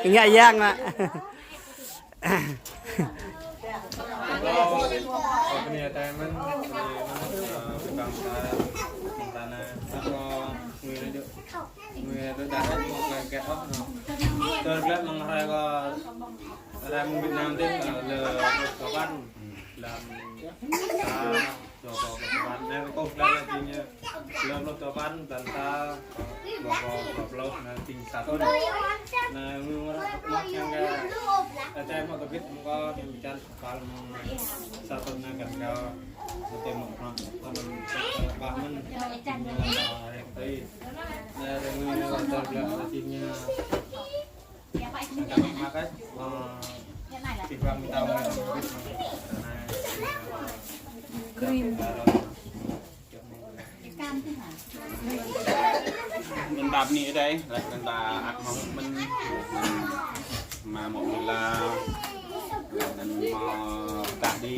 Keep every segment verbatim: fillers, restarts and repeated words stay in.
Ngă yang mă. Dua puluh delapan, anai kâo kơkuh lĕ anai jing ñu. Dua puluh delapan, blan sa, dua puluh, dua puluh, anai jing sa thun. Anai, ñu ngă, ngă yang kơ, ơ, čai mă tơgit mơ̆ng kâo, ñu bican kơpal mơ̆ng sa thun anai kăn kâo. Ñu tơ̆ mă, mă, mă, mă, mă, mă, anai, anai, anai, jing ñu. Anŭn ta bơni Ơi Adai, laih anŭn ta ăt mơ̆ng mơ̆n, mă mơ̆ng la, anŭn mơ̆ng ta đĭ,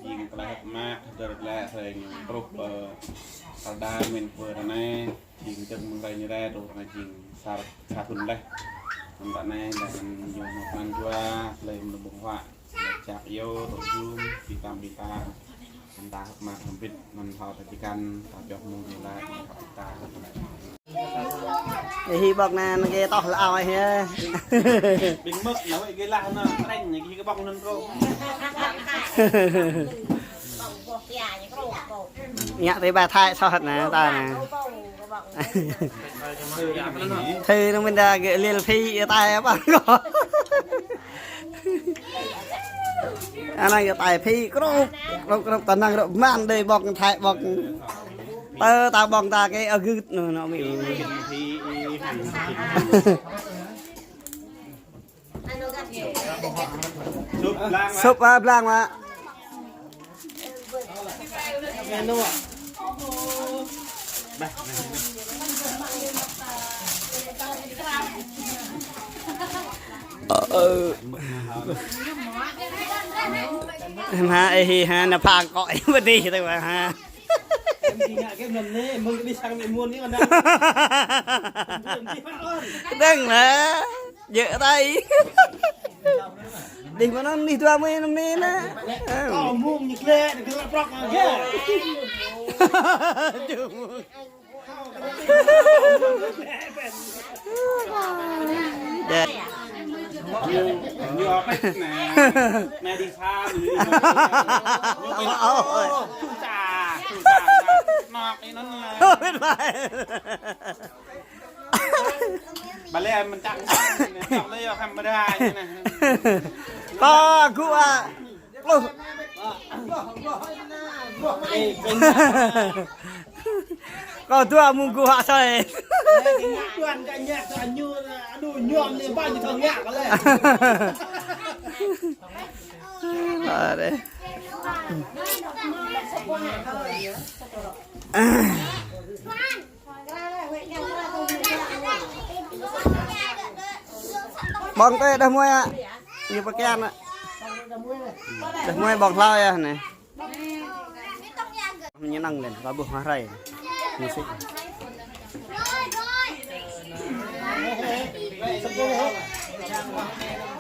jing tơlơi mă, tơlơi hrơi truh pơ Rơđa mơ̆n pơ ră anai. Jing dơ̆ng mơ̆ng hrơi anai truh anai jing sa, sa thun laih. Anŭn ră anai, anŭn ñu mơ̆ng anŭn jua, tơlơi mơ̆ng ƀơ̆ng huă, tơlơi čăk iâu, tơlơi jum, pi tam pi ta. Anŭn ta hơ̆k mơak hơbĭt, anŭn thâo ta či kăn, ta pioh mơ̆ng ñu laĭ, anŭn thâo ta. Ơ, hĭ ƀơ̆ng anai, anŭn kơ tŏh lăo ai hĭ. Ƀing mơ̆k, anŭn wơ̆t kơ lah anŭn, trĕng, anŭn kơ ƀơ̆ng anŭn truh. Ngă tui ƀă Thái soh anai ta anai. Thâo anŭn mơ̆n đa gơ̆ lil phi ia tai apa kơ. Anai ia tai phi krŭp, krŭp, krŭp, ta năng rŏ man đơi ƀơ̆ng Thái ƀơ̆ng. Tơ ta ƀơ̆ng ta kơ agưt anŭn, anŭn mĭ. Sŭp, a, blang mă. Ơ, ơ. Hă, ơ hĭ hă, anai pha kŏ ih bơdih tơ mă hă. Dơ̆ng lah. Djơ̆ tai. Đih mơ̆n anŭn, đih dua mươi anŭn anai. Djơ̆. Ñu, ñu apek anai. Anai đih sa, đih sa. Ơ, ơ, ơ. Susah, susah. Nok anŭn lah. Ơ, bye bye. Bale mơ̆n čang, čang lĕ yơh hăm mơrai anai. Kâo gŭ a. Pluh. Kâo dua mơ̆ng gŭ hă soi. Tuan kơ ñă, tuan ñu, aduh, ñŏm lĕ ƀă ñu thâo ngă kơ lĕ. Ơ, dêh. Ƀơ̆ng tơ đah muai a. Ñu pơkian a. Đah muai ƀơ̆ng hlâo yơh anai. Ñu năng lên, kâo ƀuh mă hrơi. Musik.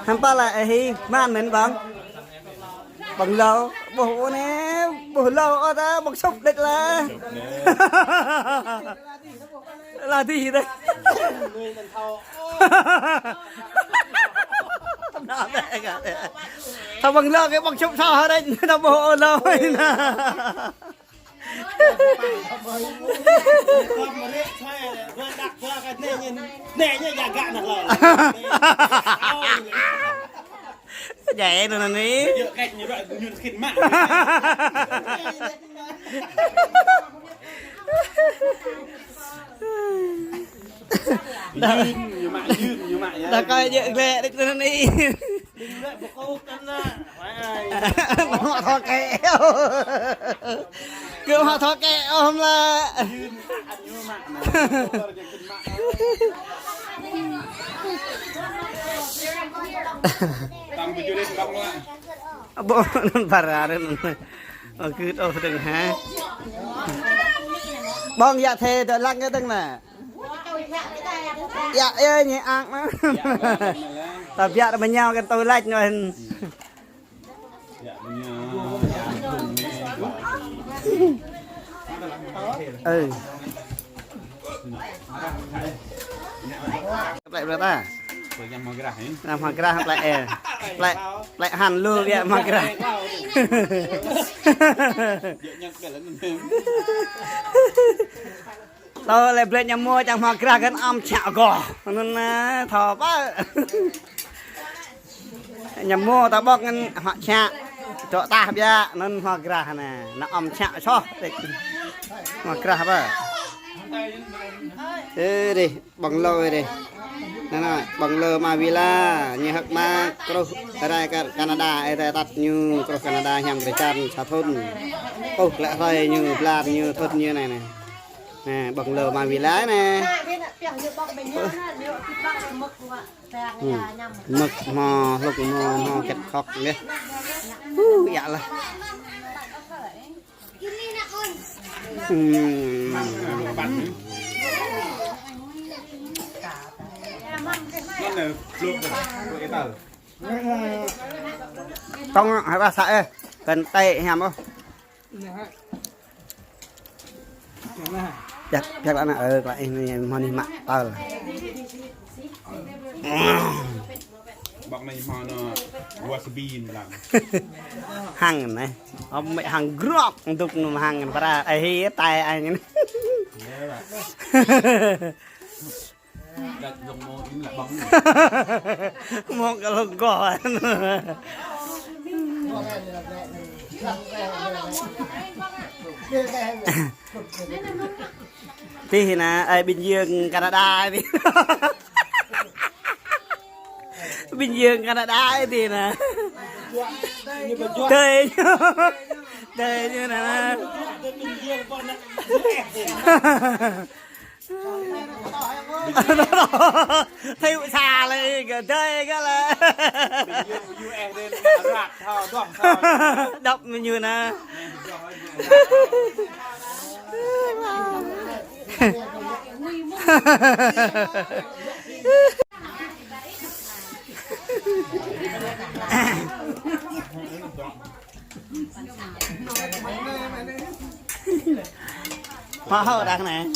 Hăm pă lĕ, ơ hĭ, man mơ̆n ƀơ̆ng. Ƀơ̆ng hlâo, ƀuh anai, ƀuh hlâo ôh ta, ƀơ̆ng sŭp đĕč lah. Lah dih tơ. Tơ ƀơ̆ng hlâo kơ ƀơ̆ng sŭp soh đĕč, tơ ƀuh ôh hlâo anai. Djai anŭn anai. Đah. Đah kơ djơ̆ glĕ đĕč anŭn anai. Mă thâo kĕ. Kơ mă thâo kĕ ôh mă. Ƀơ̆ng anŭn ƀar arăng. Ơ, gưt ôh dơ̆ng hă. Ƀơ̆ng yă thê dŏ lăng yă dơ̆ng anai. Yă, ơ, ñe ang mă. Ta biă ta mơñao kơ tui lač ñu. Ơ. Plĕ brơi ta. Plĕ ñăm hmua grah, ơ. Plĕ, plĕ hăn lu biă hmua grah. Tơ lĕ blĕ ñăm hmua čang hmua grah găn ăm čă gŏ. Anŭn, ơ, thâo pă. Ñăm hmua ta ƀŏk ngăn hmua čă. Čŏ tah biă, anŭn hmua grah anai. Anŭn ăm čă soh. Hmua grah pă. Ơ, dih. Ƀơ̆ng lơ ih dih. Anŭn, anŭn, ƀơ̆ng lơ ama Vila, ñu hơ̆k mơak truh rai kơ Canada, ih tơlơi tăt ñu truh Canada hiam drơi čan sa thŭn. Ôh, lĕ hrơi ñu, blan ñu, thŭn ñu anai, anai. Anai, ƀơ̆ng lơ ama Vila anai. Ơ. Hm. Mơ̆k hmua, hlŭk hmua, hmua kĕt khŏk anai. Hu, yă lah. Tong hă, rơsă ih, kăn tĕ hiam ôh. Biă, biă lă anai, ơ, klă ih anai, hmâo anih mă tơl. Ƀơ̆ng anai hmâo anŭn wasabi mlam. Hăng anai. Ơ, mĕ hăng grŏp, dŭk anŭn hăng anŭn pra. Ơ, hĭ, tai ai anŭn. Đăt dŏng mơ̆ng in lă ƀơ̆ng. Mơ̆ng kơ lŏng gŏ. Tih anai, ai Bình Dương Canada ai tih. Bình Dương Canada ai tih anai. Tơi ñu. Tơi ñu anai. Thâo sa lĕ, gơ̆ dơi gơ̆ lĕ. Đŏp mơ̆ng ñu anai. Hoa hậu đang này.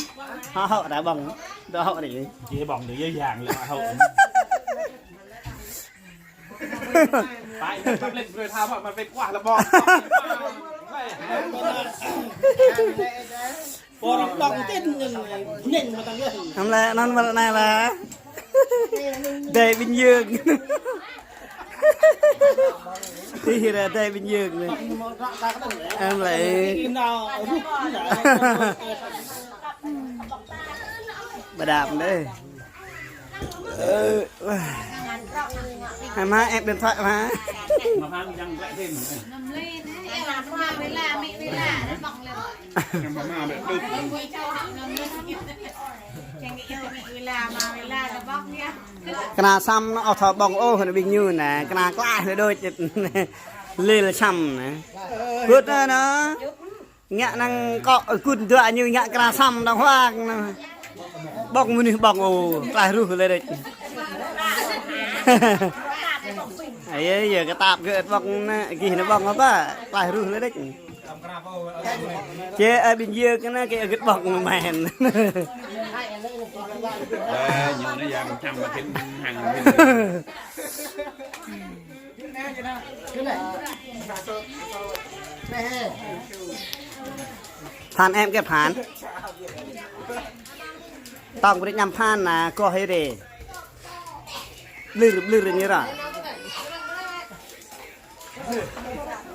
Hoa hậu đang bỏng. Đồ hậu này. Chỉ bỏng được dễ dàng là hoa hậu. Phải, phải lên người tha mà, mà phải qua là bỏng. Orang tong tin, neng, neng, matang. Hăm lĕ, anŭn mơ̆ anai lah. Đài Bình Dương. Tih ra Đài Bình Dương anai. Hăm lĕ. Ba đam đơi. Ơ, hai má ép điện thoại mà. Kơna săm anŭn ôh thâo ƀơ̆ng ôh, anŭn ƀing ñu anai, kơna klaih lĕ đôč. Lil săm anai. Kŭt anŭn anai. Ngă năng kŏ kŭt dua ñu ngă kơna săm đang huang anŭn. Ƀơ̆ng mơnuih ƀơ̆ng ôh, klaih ruh lĕ đôč. Ai, ai, kơ tap gơ̆ ƀơ̆ng anai, gih anai ƀơ̆ng apa? Klaih ruh lĕ đôč. Čê, ơ, Bình Dương kơ anai, kơ gơ̆ ƀơ̆ng mơ̆n. Ơ, ñu anai yang čăm mă kĭn hăng kĭn. Phan em kĕ phan. Tong brơi ñăm phan anai, kơ hơi rê. Blưr, blưr ñu ră.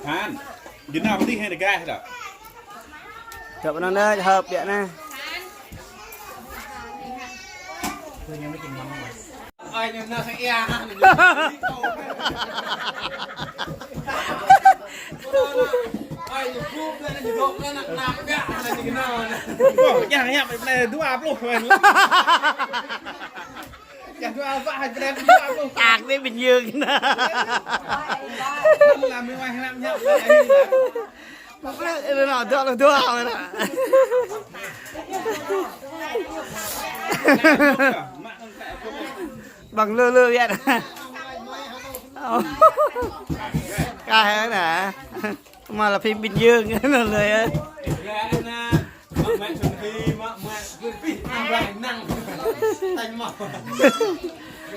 Phan. Jơnam tih hơi rê gai đă. Čŏp anŭn đơi, hơp biă anai. Ai, ñu nao sang ia, ha, ñu. Ai, ñu gŭp, ñu dŏ, ñu nao, nao, nao, ñu nao, nao. Ơ, yang, yang, plei dua pluh, men. Yang dua, apa, hai, plei dua pluh. Tang anai Bình Dương. Làm bên ngoài, làm nhau, làm. Mă plĕ, ơ, anŭn dŏ, dŏ, dŏ, anŭn. Bằng lơ lơ vậy. Ơ. Kah hă nă. Mă là phim Bình Dương nă lơi.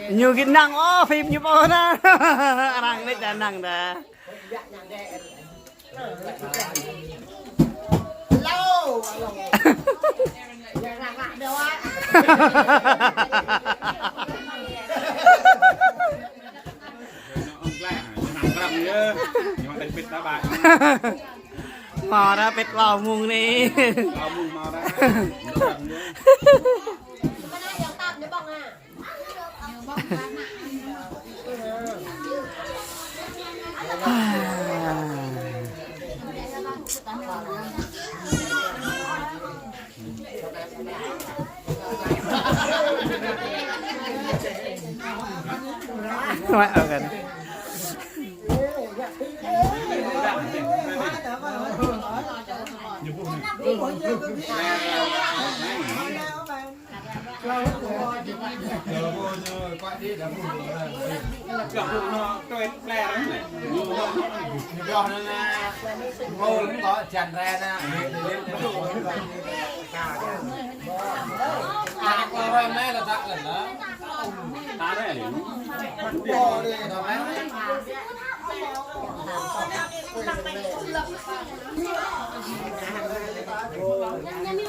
Ñu gĭt năng, ơ, phim ñu pô nă. Arăng nĕ đa năng đa. Hmâo ră pĕt klâo mông anai.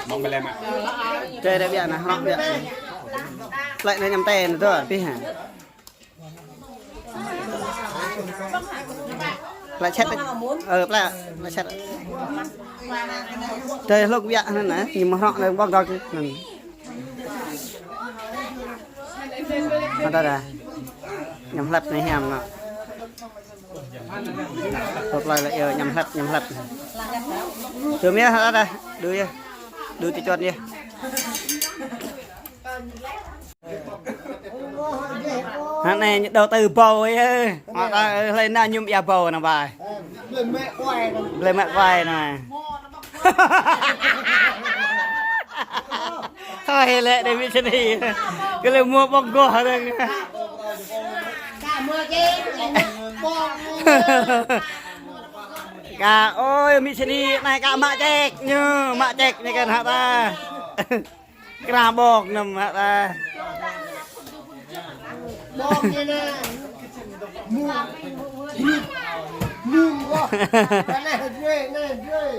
Mông bê lem mă. Tơlơi đa biă nă, hrŏk biă. Plơi anai ñăm tê nă tơ, pih hă. Plơi čet. Ơ, plơi, plơi čet. Tơlơi hlŏk biă nă, ñu mă hrŏk nă, ƀơ̆ng dŏ nă. Hă ta đa. Ñăm hlăp anai hiam nă. Tơlơi lĕ yơh, ñăm hlăp, ñăm hlăp. Tơm yơh, hă ta đa. Đu yơh. Đu ti čuăn yơh. Hă anai ñu đầu tư bầu yơh. Hă ta, ơ, hlơi nă ñu ia bầu nă bai. Blơi mă quay nă. Thôi lĕ đe mĭ sĭt anai. Kơ lĕ mơ̆ ƀơ̆ng gŏ dơ̆ng. Ka ơi, mĭ sĭt anai, anai ka mă ček ñu, mă ček ñu kơ hă ta. Kra ƀơ̆ng năm hă ta. Ƀơ̆ng ñu nă. Mŭt. Mŭt. Mŭt. Anai djuai, anai djuai.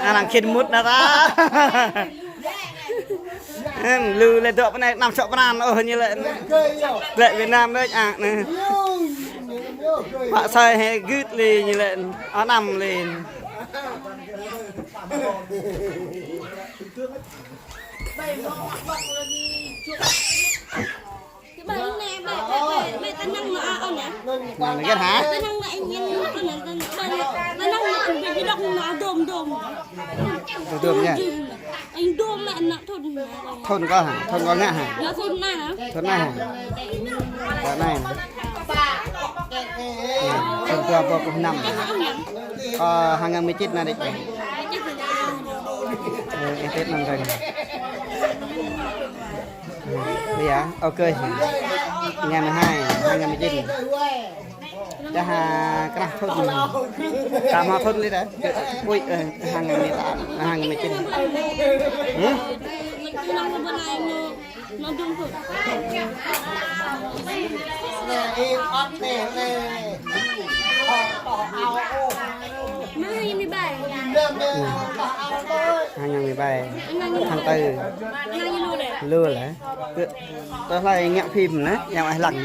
Anai khĭn mŭt nă ta. Hơm, lu lĕ dŏ pơ anai năm čŏk pran, ôh, ñu lĕ. Lĕ Việt Nam đôč, a, nă. Pă sai he gưt lĕ ñu lĕ. Ơ, năm lĕ. Cái bài này, bài, bài, bài, bài ta năng mà, à, ông nhỉ? Nă, nă, hă? Ta năng mà anh, anh, anh, ta, ta, ta năng mà anh bị đọc mà dôm, dôm. Dôm, dôm nha. Anh dôm mà, nă, thôn mà. Thôn kâo hă? Thôn kâo nă hă? Nó thôn nă hă? Thôn nă hă? Thôn nă hă? Ơ, thôn dua rơbâo pluh năm. Ơ, hăng ngăn mười chín nă đĕ. Ơ, ơ, Tết năm rồi. Ơ, ƀiă, ok. Ngày mười hai, hai ngăn mười chín. Čah, ơ, krah thun. Kah hmâo thun lĕ đa. Ui, ơ, hăng ngăn mười tám, hăng ngăn mười chín. Hử? Nó dum thôi. Nè, ih, ăt nè, nè. Hă, hă, ao, ô. Nó hai mươi bảy. Nè, nè, hă, ao, ô. Hai ngàn mười bảy. Tháng tư. Lu lĕ. Kơ, tơlơi ngă phim nă, yang ai lăng.